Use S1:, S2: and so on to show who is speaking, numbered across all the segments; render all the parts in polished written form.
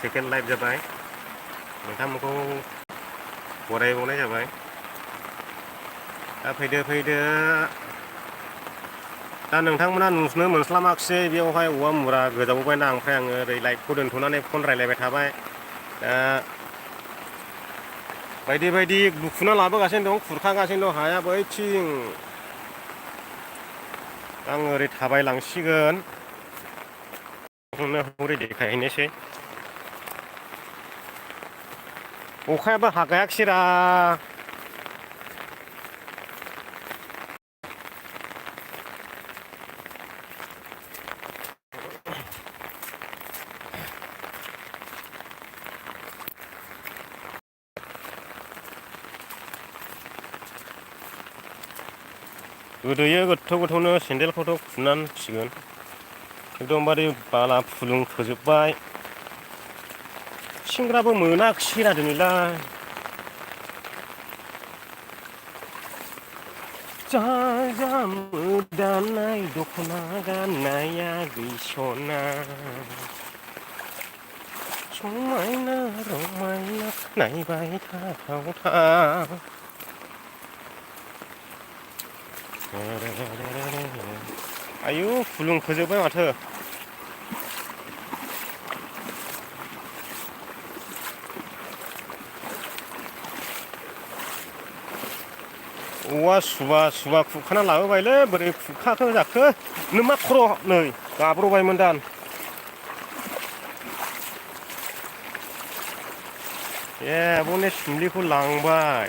S1: second live जाबाय नोंथांमोनखौ बरायबावनाय जाबाय दा फैदो दा नोंथांमोना नुनो मोनस्लाबाखिसै बेयावहाय औवा मुरा गोजावबायना ओमफ्राय आङो ओरै लाइटखौ दोन्थ'नानै फन रायलायबाय थाबाय दा बायदि बुखुना लाबोगासिनो दं खुरखागासिनो दं हाया बैथिं आं ओरै थाबायलांसिगोन हरै देखायहैनोसै अखायाबो हागायाखिसैरा गोदोयो गोथौ सेन्देलखौथ' खुनांसिगोन एकदमबारे बाला फुलुं खोजोब्बाय सिंग्राबो मोनाखिसैरा दिनैलाय जा मोदानाय दख'ना गाननाया गैसना समायना रमायना नायबाय थाथावथाव आयु फुलुं खोजोब्बाय माथो औवा सुबा खुरखाना लाबोबायलै बोरै खुरखाखो जाखो नों मा खर' नै गाब्र'बायमोन दां बने सुम्लिखौ लांबाय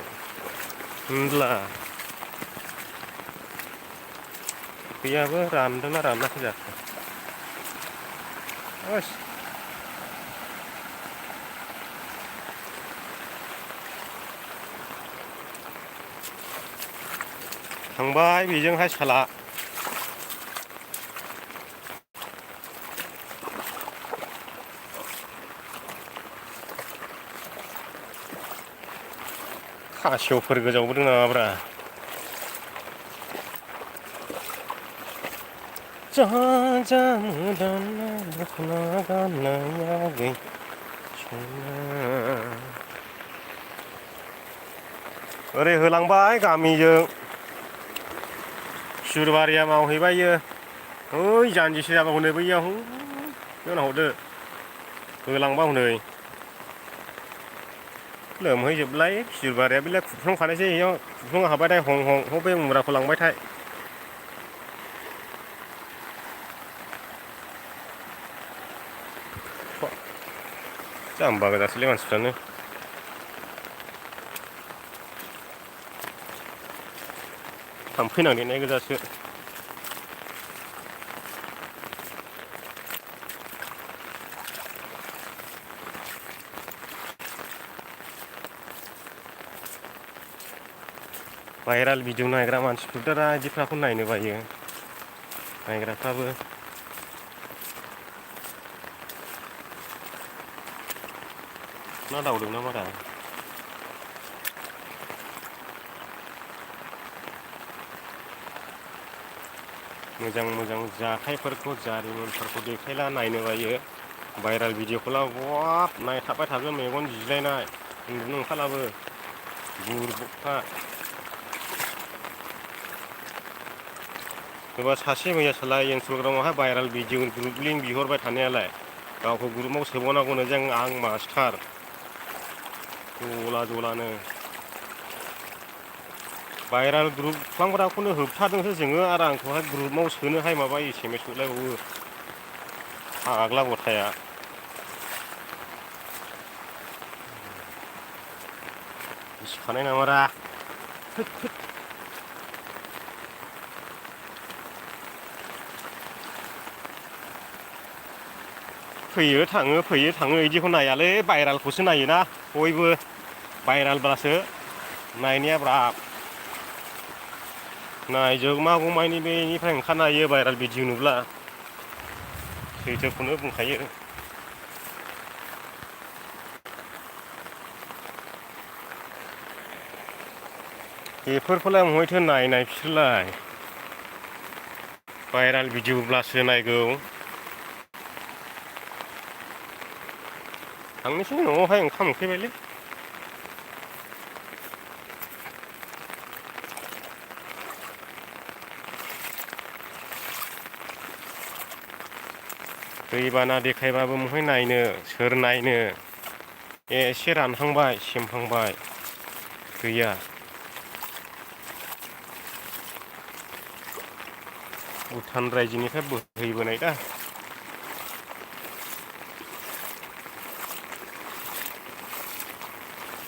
S1: होनब्ला दैयाबो रानदोंना रानाखै जाखो थांबाय बेजोंहाय साला खासेवफोर गोजावबोदों नामाब्रा जा मोदानाय दख'ना गाननाया गैसना ओरै होलांबाय गामिजों सुरबारिया मावहैबायो ओइ जानजिसे जाबा हनै बैयाव बेयावना हरदो होलांबा हनै लोमहैजोबलाय सुरबारिया बेलाय खुरखांखानायसै इयाव खुरखां हाबायथाय हं बे मुराखौ लांबायथाय जाम्बा गोजासोलै मानसिफ्रानो थाम्फै नांदेरनाय गोजासो भाइराल भिडिअ नायग्रा मानसिफोर दा बिदिफ्राखौ नायनो बायो नायग्राफ्राबो ना दावदों ना मारा मोजां जाथायफोरखौ जारिमिनफोरखौ देखायला नायनो बायो भाइराल भिडिअखौला बाब नायथाबबाय थागोन मेगन जिलायनाय उन्दुनो ओंखारलाबो बुरबुखा सोरबा सासे मैया साला इन्सटाग्रामावहाय भाइराल भिडिअ ग्रुप लिंक बिहरबाय थानायालाय गावखौ ग्रुपाव सोबावनांगौनो जों आं मास्टार जलानो भाइराल ग्रुप खुखांग्राखौनो होबथादोंसो जोङो आरो आंखौहाय ग्रुपाव सोनोहाय माबा SMS हरलायबावो फाग्ला गथाया सिखानाय नामारा फैयो थाङो बिदिखौ नायालै भाइरालखौसो नायोना बयबो भाइरालब्लासो नायनाया ब्राब नायजोगमागौमानि बेनिफ्राय ओंखारनो हायो भाइराल भिडिअ नुब्ला सैथोखौनो बुंखायो बेफोरखौलाय बहायथो नायनाय बिसोरलाय भाइराल भिडिअब्लासो नायगौ थांनोसै न'आवहाय ओंखाम उखैबायलै दैबाना देखायबाबो महाय नायनो सोर नायनो एसे रानहांबाय सेमहांबाय गैया भुटान रायजोनिफ्राय बोहैबोनाय दा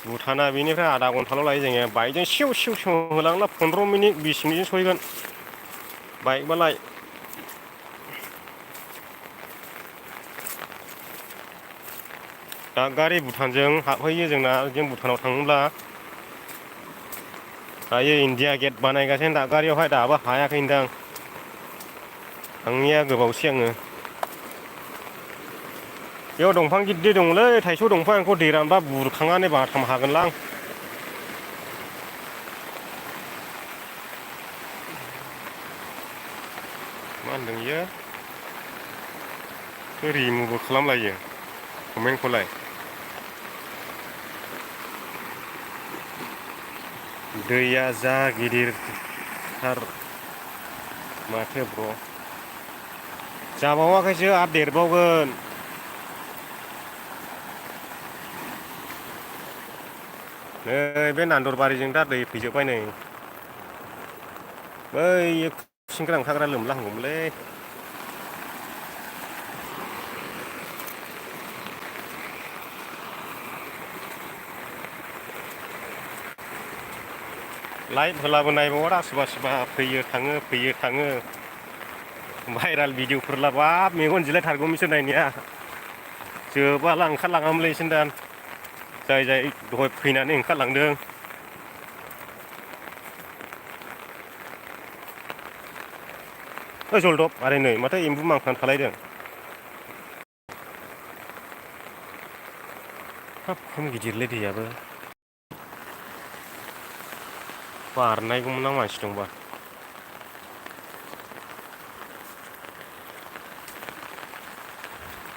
S1: भुटाना बेनिफ्राय आधा घन्टाल' लायो जोङो बाइकजों सिउ सिउ सिउ होलांला 15 मिनिट 20 मिनिटजों सहैगोन बाइकबालाय दागगारि भुटानजों हाबहैयो जोंना जों भुटानाव थाङोब्ला दायो इन्डिया गेट बानायगासिनो दागगारियावहाय दाबो हायाखै होनदां थाङैया गोबावसै आङो बेयाव दंफां गिदिर दंलै थाइजौ दंफां आंखौ दै रानबा बुरखांनानै बाथाम हागोनलां मा होनदों इयो रिमुभबो खालामलायो कमेन्टखौलाय दैया जा गिदिरथार माथो ब्र जाबावाखैसो आरो देरबावगोन नै बे नान्दरबारिजों दा दै फैजोब्बाय नै बै सिंग्रा ओंखारग्रा लोमला हांगौमोनलै लाइट होलाबो नायबावा सोरबा सोरबा फैयो थाङो भाइराल भिडिअफोर लाबा मेगन जिलायथारगौमोनसो नायनाया जोबाला ओंखारलाङामोनलै इसोर दा जाय दहाय फैनानै ओंखारलांदों जलदब आरो नै माथो एम्बु मांखां खालायदों हाब खम गिदिरलै दैयाबो बारनायगौमोन आं मानसि दंबा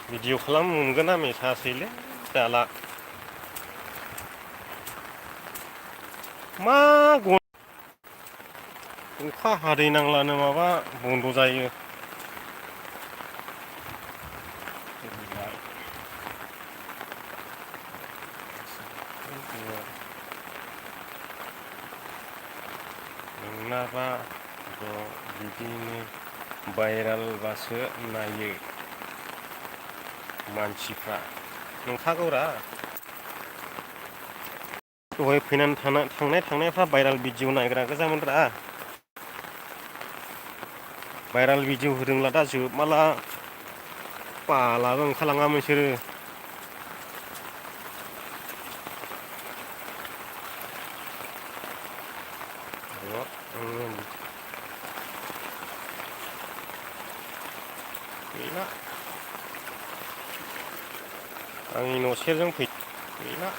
S1: भिडिअ खालामनो मोनगोन ना मेसासैलै जाला मा अखा हादै नांलानो माबा बन्द' जायो नोंनाबा बिदिनो भाइरालबासो नायो मानसिफ्रा नंखागौरा दहाय फैनानै थांनायफ्रा भाइराल भिडिअ नायग्रा गोजामोनब्रा भाइराल भिडिअ होदोंब्ला दा जोबमाला बालाबो ओंखारलाङामोन बिसोरो गैला आंनि न' सेरजों गैला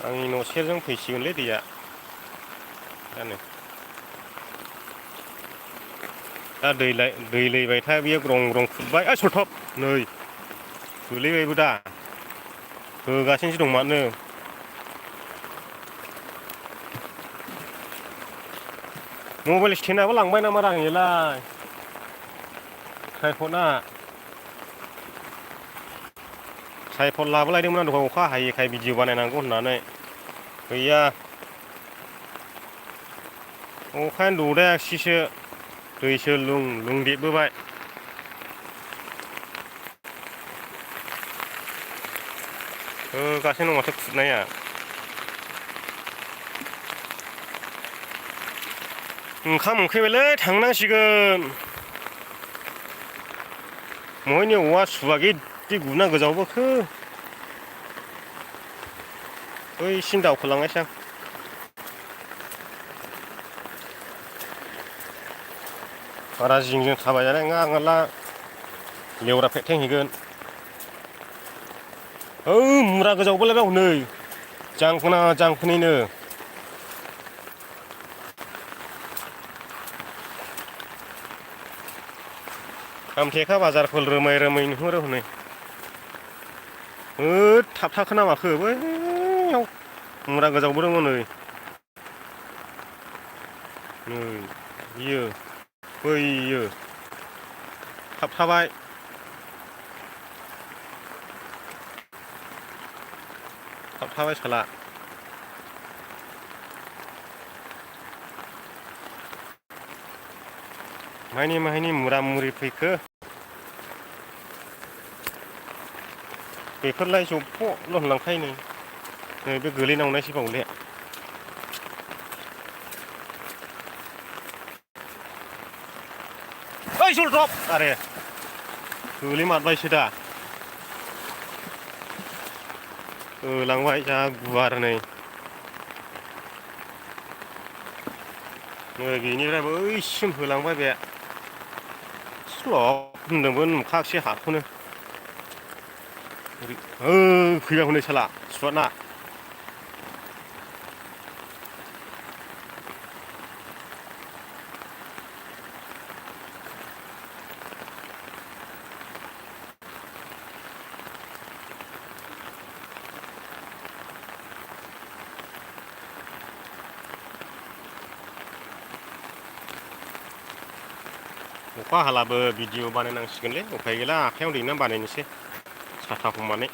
S1: आंनि न' सेरजों फैसिगोनलै दैया दानो दा दै लैबाय था बियो ग्रं ग्रं खुरबाय सलथब नै गोलैबायबो दा होगासिनोसो दं माथो मबाइल स्टेन्डआबो लांबाय नामा आंनिलाय ट्राइपड लाबोलायदोंमोन आं दहाय अखा हायैखाय भिडिअ बानायनांगौ होननानै गैया अखायानो ददायाखिसैसो दैसो लुंदेबबोबाय होगासिनो दं माथो खुरनाया ओंखाम उखैबायलै थांनांसिगोन महायनि औवा सुबा गिदि गुना गोजावबोखो बैसिम दावखोलांनायसै आं बारा जिंजों थाबायजानाय नङा आंहाला लेवरा फेथेंहैगोन मुरा गोजावबोलाय हनै जांखोनिनो आमथेखा बाजारफोर रोमै नुहुरो हनै थाबथा खोनामाखो बैयाव मुरा गोजावबो दङ नै बियो बैयो थाबथाबाय साला माहायनि मुरा मुरि फैखो बेफोरलाय जब्ब'ल' होनलांखायो नै बे गोलैनांनायसो बावले ओइ जलद्रप आरे गोलैमारबायसो दा लांबाय जा गुवार नै बेनिफ्रायबो ओइसिम होलांबाय बे स्लब होनदोंबो नुखासै हाखौनो फैबाय हनै साला सुवादना अखा हालाबो भिडिअ बानायनांसिगोनलै उफाय गैला आखायाव दैनानै बानायनोसै साथा हमनानै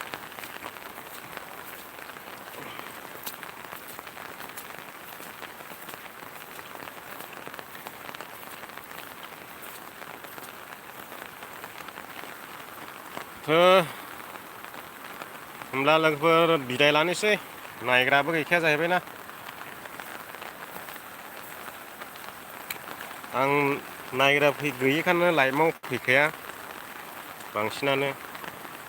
S1: होमब्ला लोगोफोर बिदाय लानोसै नायग्राबो गैखाया जाहैबायना आं नायग्रा गैयिखायनो लाइभआव फैखाया बांसिनानो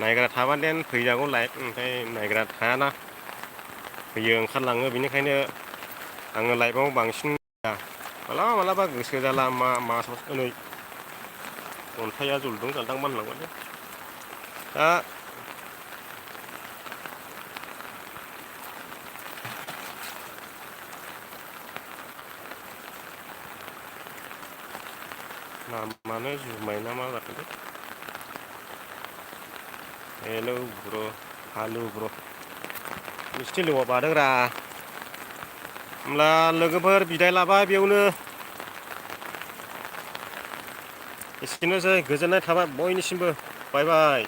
S1: नायग्रा थाबा देन फैजागौ लाइभ ओमफ्राय नायग्रा थायाना फैयो ओंखारलाङो बेनिखायनो आङो लाइभआव बांसिन मालाबा गोसो जाला मा नै अन्थाइया जलदों जालदां मानलांबाय दा नामानो जुमाय ना मा जाखोलै हेलौ ब्र हालु ब्र मिस्टि लोगोआ बादोंरा होमब्ला लोगोफोर बिदाय लाबाय बेयावनो एसेनोसै गोजोननाय थाबाय बयनिसिमबो बाय बाय